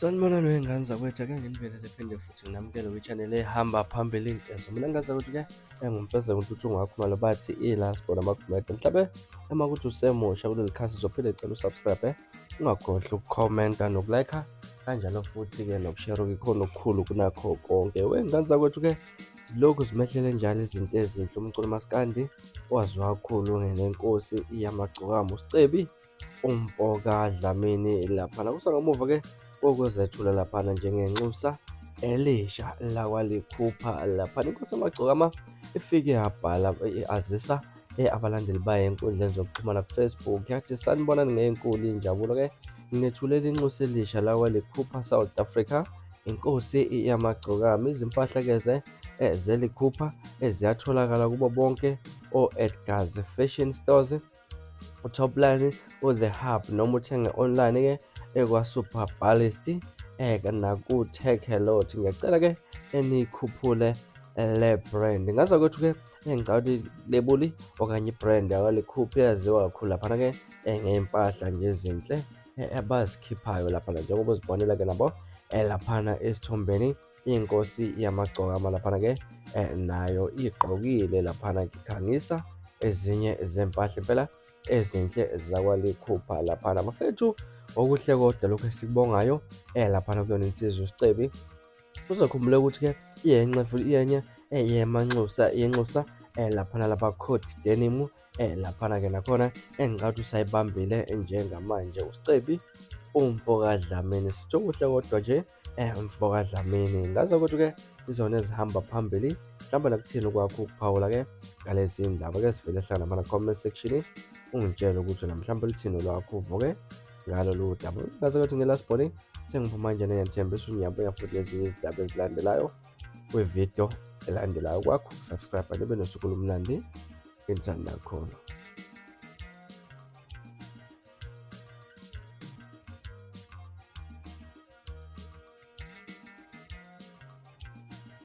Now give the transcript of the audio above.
Sanibonani wey'ngane zakwethu, ake nginibingelele phinde futhi nginamukele kwi-channel ehamba phambili inkezo. Mina ngane zakwethu ke enguMfezeko Ntuthu Ngakhumalo bathi i-last born amaGumede. Mhlawumbe uma kuthi usemusha kuleli khasi uzophinde cela usubscribe, ungakhohlwa ukukhomenta nokulayikha kanjalo futhi-ke nokushare ikhona okukhulu kunakho konke. Wey'ngane zakwethu ke zilokhu zimehlele njalo izinto ezinhle umculo maskandi waziwa kakhulu ngelenkosi yamagcokama uSicebi umfoka Dlamini laphana. Kusangamuva-ke kokuzethula laphana njengenxusa elisha lakwalikhupha laphana. Inkosi yamagcokama ifike yabhala azisa abalandeli bayo enkundleni zokuxhumana ku-Facebook yathi sanibonani ngenkulu injabulo-ke nginethulela inxusa elisha lakwalikhupha South Africa inkosi yamagcokama. Izimpahla-ke ze zelikhupha ziyatholakala kubo bonke o-Edgars Fashion Stores, uTopline, u-The Hub noma uthenge online-ke ekwa-Super Ballast naku-Takealot. Ngiyacela-ke eniyikhuphule le brand. Ngaza kwethu-ke engicabanga ukuthi lebuli okanye i-brand yakwaLikhuphi yaziwa kakhulu laphana-ke ngey'mpahla nje ezinhle abazikhiphayo laphana njengoba uzibonela-ke nabo laphana esithombeni inkosi yamagcokama laphana-ke nayo igqokile laphana ikhangisa ezinye zempahla impela ezinhle zakwalikhupha laphana bafethu. Okuhle kodwa lokhu esikubongayo laphana kuyona insizwa uSicebi. Uzokhumbula ukuthi-ke iyenxe futhi iyenye yemanxusa yenxusa laphana lapha code denim laphana-ke nakhona engicabanga ukuthi usayibambile njengamanje uSicebi umfo kaDlamini. Sitho kuhle kodwa nje mfo kaDlamini. Ngazi ukuthi-ke izona ezihamba phambili mhlawumbe nakuthini kwakho ukuphawula-ke ngalezi ndaba ke sivele hlangana mana comment section ungitshele ukuthi wena mhlawumbe luthini lwakho uvuke ngalolu daba. Ngazi ukuthi nge-last body sengiphuma nje ngiyathembisa ungiyabuya futhi nezinye izindaba ezilandelayo kwividiyo elandelayo. Kwakho ukusubscribe nibe nosuku olumnandi ngithanda khona.